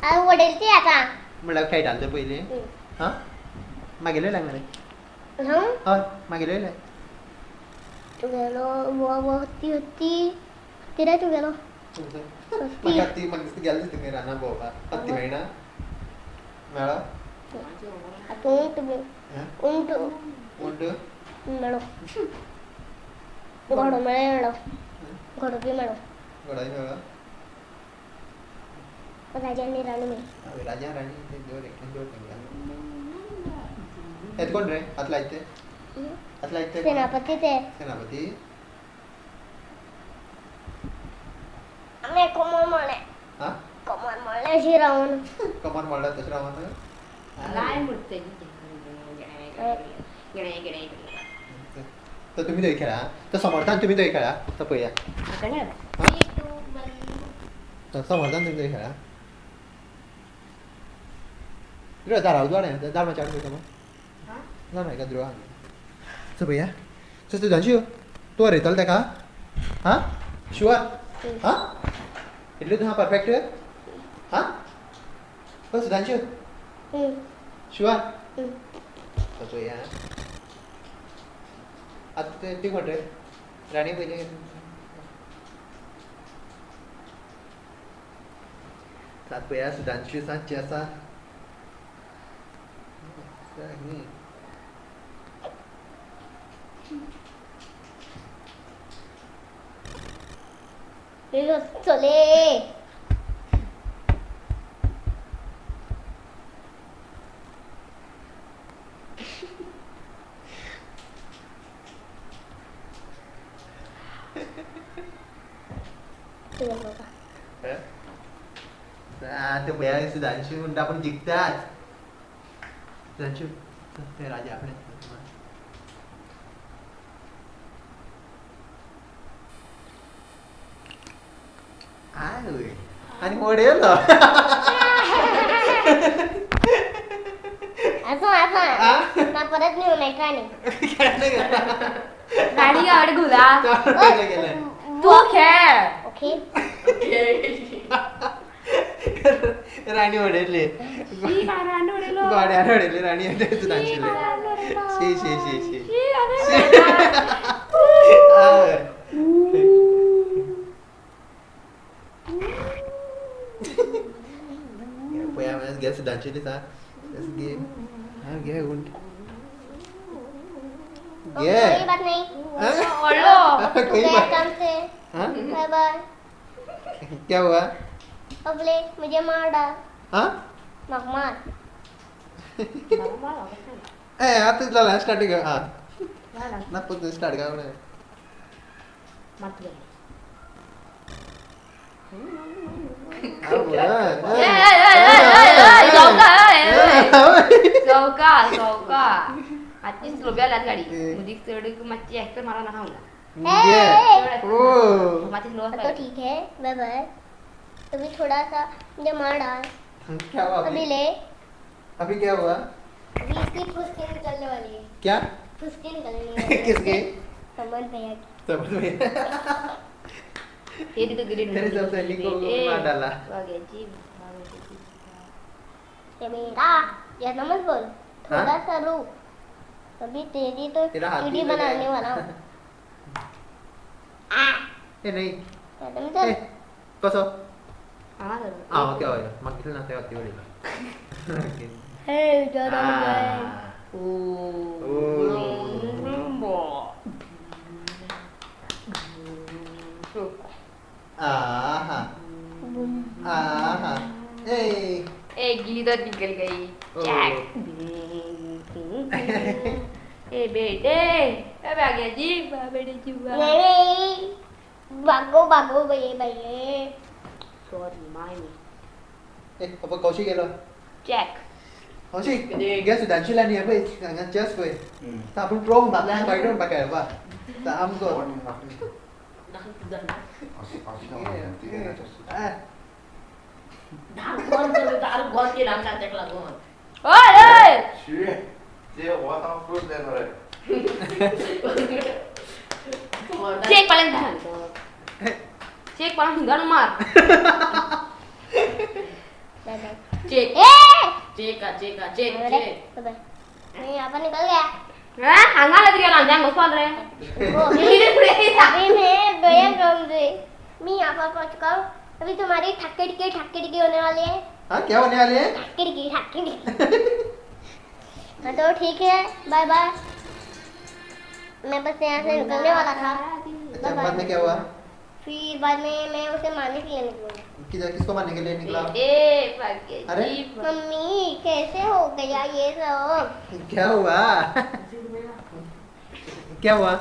हांव वडयली ती आतां म्हणल्यार खेळटाले ते पयलीं. हां मागेले लाय मरे. हय मागेले लाय. तुगेलो वो हत्ती हत्ती हत्ती रे तुगेलो. म्हाका हत्ती म्हाका दिसता गेले दिसता खंय रानां भोंवपाक. हत्ती मेळना? मेळ्ळो? आतां उंट उंट उंट मेळो. घोडो मेळ्ळो. घोडो बी मेळ्ळो. घोडोय मेळ्ळो. राजा आनी राणी मेळ्ळी. राजा राणी ते दवर एकटेन दवर तेंकां. हेत कोण रे हात लायत ते? हात लायत ते? सेनापती ते. सेनापती. आमी कमर मोडलें. आं कमर मोडलें अशी रावन. कमर मोडला तशें रावन. लाय म्हणटा. तर तुम्ही थंय खेळा. तर समर्थान तुम्ही थंय खेळा. तो पळया. समर्थान तुम्ही थंय खेळा. ध्रुव दारा उजवाड दार मातशें आड पळयता. ना ना ध्रुवा सो पळया. सो सुधांशू तूं हरयतलो तेका? हां शुअर? हां इतलें तुका परफेक्ट? हां हो सुधांशू शुअर? सो पळया आतां ती कोण रे राणी पयली. सात पळया सुधांशू सातची आसा. चले ते पळया सुधांशू म्हणटा आपूण जिखताच. सुधांशू ते राजा आपणे. आनी वडयलो. आसूं आसूं ना परत न्हू मेळटा न्ही. राणी गावडे घुला तू खेळ. ओके राणी वडयली. गोड्यान वडयली राणी सुधांशूले. शी शी शी शी. पळया घे सुधांशू दिसा घे. हां घे उंट घे. कोई बात नहीं. कोई बात काम से. Bye bye. क्या हुआ? अबले मुझे मार डाल. हाँ मार ए आता झालं स्टार्टिंग. हां ना पुन्हा स्टार्ट का चौका चौका आजची स्लोब्या आल्यात गाडी मुदीक चड मातशी एक्टर मारा नाका म्हणून. तो ठीक है बाय बाय. अभी थोड़ा सा मुझे मार डाल. क्या हुआ अभी ले. अभी क्या हुआ? अभी इसकी फुसकी निकलने वाली है. क्या फुसकी निकलने वाली है? किसकी? समन भैया की. समन भैया तेरी तो गिरी तेरे सब सैनिक को मार डाला. ये मेरा ये नमन बोल थोड़ा सा रुक. अभी तेरी तो सीढ़ी बनाने वाला हूँ. ए नहीं ए कसो? हां ओके ओके मागील ना ते हत्ती वडयलो. हे ज्यादा हो गए. ओ आहा आहा ए ए गिली तो निकल गई. चैक ए बेटे अब आ गया जी बेटे जी. नहीं भागो भागो भैया भैया. सॉरी माय. ए अब कौशिक गेलो. चेक कौशिक घे सुधांशूला न्ही पळय हांगा चेस पळय. आपूण प्रो म्हणपाक कळटा म्हणपाक खेळपाक आमकां. चेक पालन चेक पालन हिंगाणू मार. Bye bye. Check ए चेक चेक चेक चेक. बाय. मैं यहाँ पर निकल गया. हां हांगा लग गेला हांगा घुसपाल रे. वो अभी मैं गया कम से. मैं यहाँ पर पहुँच चुका हूँ. अभी तुम्हारी ठक्की होने वाली है. हाँ क्या होने वाली है? ठक्की ठक्की. हाँ तो ठीक है, बाय बाय. मैं बस यहाँ से निकलने वाला था. अच्छा बाद में क्या हुआ? फिर बाद में मैं उसे मारने के लिए निकला. किधर किसको मारने के लिए निकला? ए भाग्य. अरे मम्मी कैसे हो गया ये सब? क्या हुआ? क्या हुआ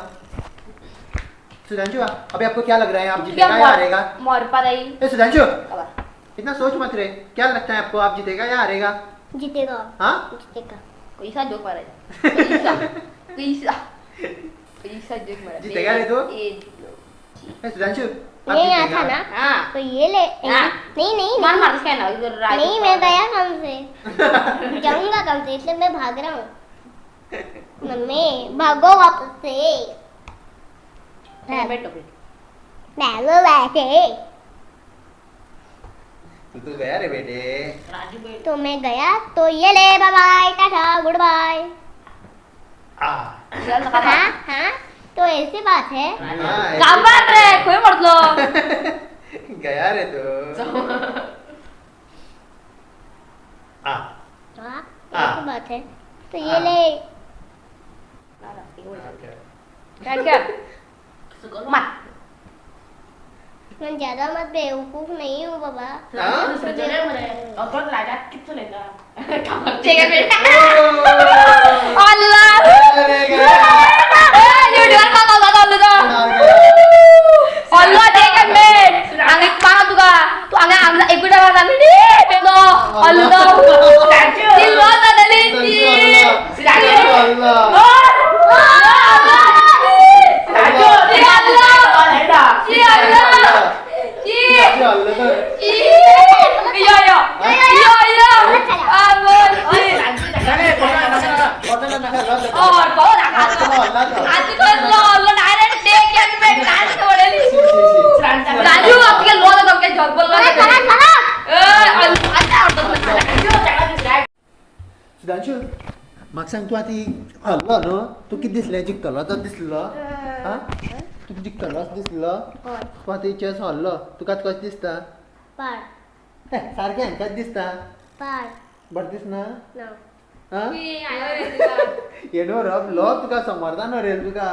सुधांशु? अभी आपको क्या लग रहा है, आप जीतेगा या हारेगा? मोर पर आई. ए सुधांशु इतना सोच मत रे, क्या लगता है आपको, आप जीतेगा या हारेगा? जीतेगा. हाँ जीतेगा. कैसा जोक मारा कैसा कैसा कैसा जोक मारा. जीतेगा रे तू? ए सुधांशु ये यहाँ था ना? हाँ तो ये ले. नहीं नहीं मार मार इसका ना इधर. नहीं मैं गया कम से. जाऊंगा कम से, इसलिए मैं भाग रहा हूँ. मम्मी भागो वापस से. बैठो भागो वैसे. तू गया रे बेटे. तो मैं गया तो ये ले. Bye bye tata good bye. हाँ हाँ तो ऐसी बात है. कांबार रे खोय मरतलो. गया रे तू. आ हाँ ऐसी बात है तो ये ले. क्या मत मैं ज्यादा मत बेवकूफ नहीं हूँ बाबा. राजा कितने लेगा? ठीक है बेटा. अल्लाह अल्लाह ठीक है मैं आंगे मारा तुका तू आंगे आंगे एक गुडा मारा मी बेलो अल्लाह दिल वाला दली अल्लाह सुधांशु म्हाका सांग, तूं आतां हरलो न्हू, तूं कितें दिसलें? जिखतलो तो दिसलो? आं तुका जिखतलो असो दिसलो? तूं आतां चेस हरलो, तुका आतां कशें दिसता? सारकें हांकांच दिसता. बरें दिसना? आं हे न्हू रबलो तुका समर्थान हरयल तुका.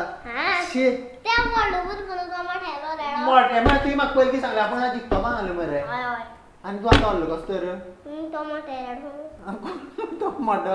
शी मोठें मागीर तुवें म्हाका पयलीं सांगलें आपूण आतां जिखतलो सांगलें मरे, आनी तूं आतां हरलो कसो तर? तो मोठो